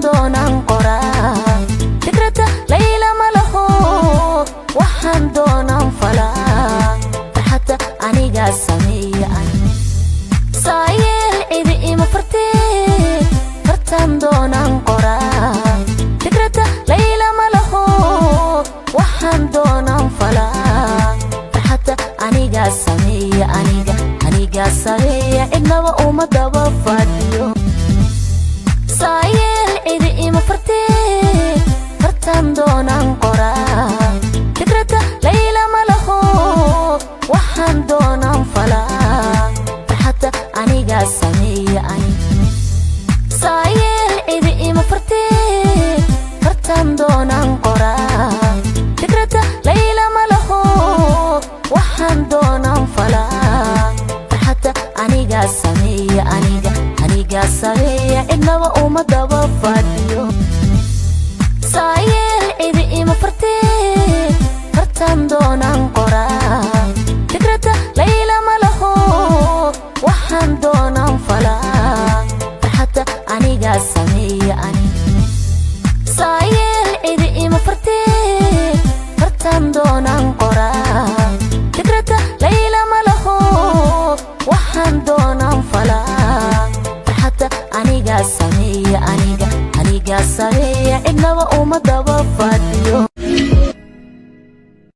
Doonaan qoraa, fikrada layla ma laho. Waxaan doonaan falaa, farxadda anigaa sameeya. Saayeel cidi ima fartee, fartaan doonaan qoraa, fikrada layla ma laho. Waxaan doonaan falaa, farxadda anigaa sameeya. Aniga, anigaa sameeya, cidnaba uma daba fadhiyo. Saayeel cidi ima fartee, fartaan doonaan qoraa, fikrada layla ma laho. Waxaan doonaan falaa, farxadda anigaa sameeya. Saayeel cidi ima fartee, fartaan doonaan qoraa, fikrada layla ma laho. Waxaan doonaan falaa, farxadda anigaa sameeya. Aniga, anigaa sameeya, cidnaba uma daba fadhiyo. Saayeel cidi ima fartee, fartaan doonaan qoraa, fikrada layla ma laho. Waxaan doonaan falaa, farxadda anigaa sameeya. Saayeel cidi ima fartee, fartaan doonaan qoraa, fikrada layla ma laho. Waxaan doonaan falaa, farxadda anigaa sameeya. Aniga, anigaa sameeya, cidnaba uma daba.